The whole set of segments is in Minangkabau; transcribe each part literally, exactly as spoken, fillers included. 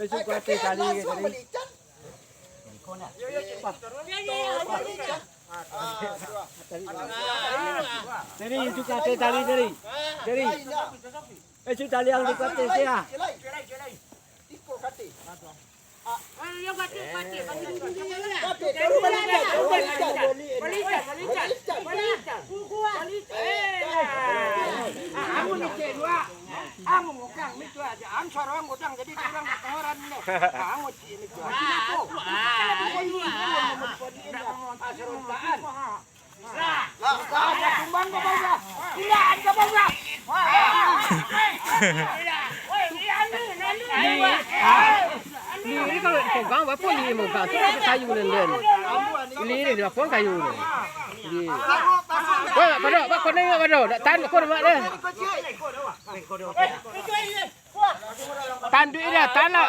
Suka hati tali, tali. Jadi, suka hati tali, tali. Jadi. Eh, sudah liang di kota, ya. Amu ni cek dua. Amu mukang mitu aja. Am sorong godang jadi urang datang orang ni. Amu cek mitu aja. Amu ni pun mau dipodiin ya. Asarontaan. Lah, lah, lah, tumbang ka bawah. Tumbang ka bawah. Ni, ni kalau pegang, apa ni megang? Tu pakai kayu nan den. Ni, ni, apa kayu ni? Ni. Wah, pada, apa kau ni, pada? Nak tan, kau nak deh. Tanduik dia, tanah.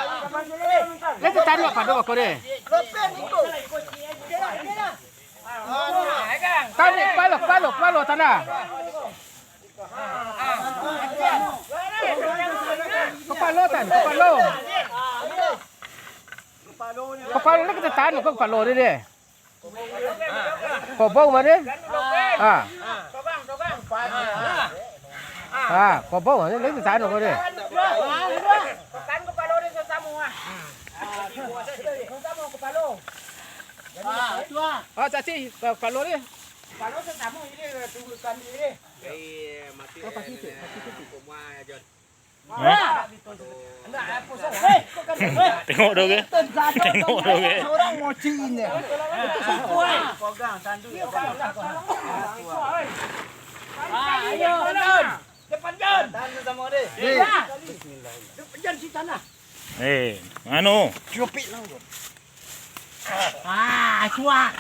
Letak tanduik pada kau deh. Tarik kepala, kepala, kepala tanah. Kepala tan, kepala. Kepala ni kita tahan, kau kepala dia deh. Kobau mana? Ah. Ah, kobau mana? Kita tahan kau deh. Tahan kepala dia sama ah. Sama kepala. Ah, caci, kalau ni. Kalau sesamo ini, tunggu kami ini. Eh, mati. Apa sih itu? Apa sih itu? Rumah, Jon. Hah? Tengok dulu ke? Tengok dulu ke? Seorang mochi ini. Ah, ayo, Jon. Depan, Jon. Tahan sama dia. Bismillah. Depan, Jon, si tanah. Eh, mano? Cupik lah, Jon. Ah, suak.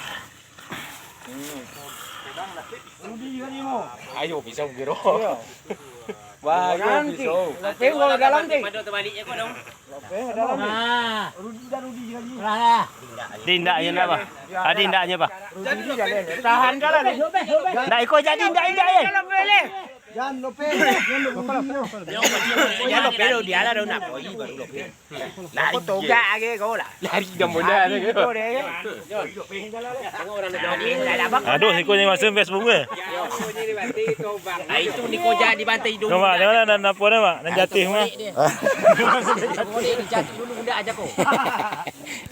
Rudi juga ni mo. Ayo, pisau gero. Wah, ayo, pisau. Lapeh gua dalam, Dik. Lapeh dalam. Ah. Rudi dah Rudi juga ni. Lah. Di indaknya apa? Tadi indaknya apa? Rudi juga ni. Tahan dah lah, Dik. Ndak iko jadi indak-indak, eh. Jan, lope. Jan, lope. Jan, lope, dia lah dah nak. Oh, iya, baru lope. Lari. Kau togak aja kau lah. Lari dah modal. Lari kau deh. Aduh, iko ni masuk Facebook ke? Ah, itu ni kau jadi bantai hidung. Kau mak, di mana dan apa dah, Mak? Dan jatuh mah. Kau ni jatuh dulu, bunda aja kau.